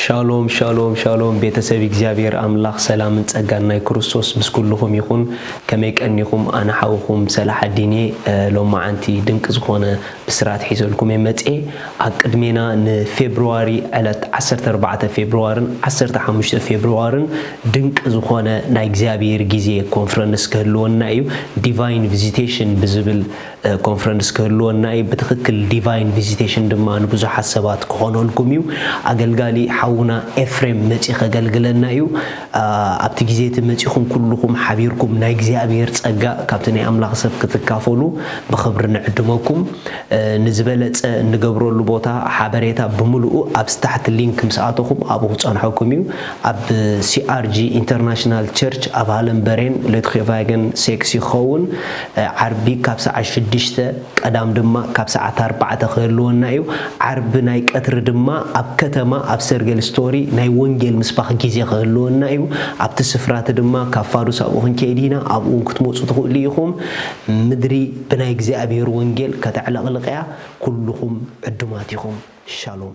ሻሎም ሻሎም ሻሎም፣ ቤተሰብ እግዚኣብሔር ኣምላኽ ሰላምን ጸጋን ናይ ክርስቶስ ምስ ኩልኹም ይኹን። ከመይ ቀኒኹም? ኣነ ሓውኹም ሰላሓዲን እየ። እ፣ ሎማዓንቲ ድንቂ ዝኾነ ብስራት ሒዘልኩም እየ መጽኤ። ኣብ ቅድሜና ንፌብርዋሪ ዕለት ዓሰርተ ኣርባዕተ ፌብርዋርን ዓሰርተ ሓሙሽተ ፌብርዋርን ድንቂ ዝኾነ ናይ እግዚኣብሔር ግዜ ኮንፈረንስ ክህልወና እዩ። ዲቫይን ቪዚቴሽን ብዝብል ኮንፈረንስ ክህልወና እዩ። ብትኽክል ዲቫይን ቪዚቴሽን ድማ ንብዙሓት ሰባት ክኾነልኩም እዩ። ኣገልጋሊ ሓውና ኤፍሬም መጺ ከገልግለና እዩ። ኣብቲ ግዜ እቲ መጺኹም ኩልኹም ሓቢርኩም ናይ እግዚኣብሔር ጸጋ ካብቲ ናይ ኣምላኽ ሰብ ክትካፈሉ ብኽብሪ ንዕድመኩም። ንዝበለጸ እንገብረሉ ቦታ ሓበሬታ ብምልኡ ኣብ ስታሕቲ ሊንክ ምስ ኣተኹም ኣብኡ ክጸንሐኩም እዩ። ኣብ ሲኣርጂ ኢንተርናሽናል ቸርች ኣብ ሃለንበሬን ሌትክዮቫገን ሴክስ ይኸውን። ዓርቢ ካብ ሰዓት ሽዱሽተ ቀዳም ድማ ካብ ሰዓት ኣርባዕተ ክህልወና እዩ። ዓርቢ ናይ ቀትሪ ድማ ኣብ ከተማ ኣብ ሰርገል ስቶሪ ናይ ወንጌል ምስባኽ ግዜ ክህልወና እዩ። ኣብቲ ስፍራቲ ድማ ካብ ፋዱስ ኣብኡ ክንከይድ ኢና። ኣብኡ እውን ክትመፁ ትኽእሉ ኢኹም። ምድሪ ብናይ እግዚኣብሔር ወንጌል ከተዕለቕልቕ እያ። ኩልኹም ዕዱማት ኢኹም። ሻሎም።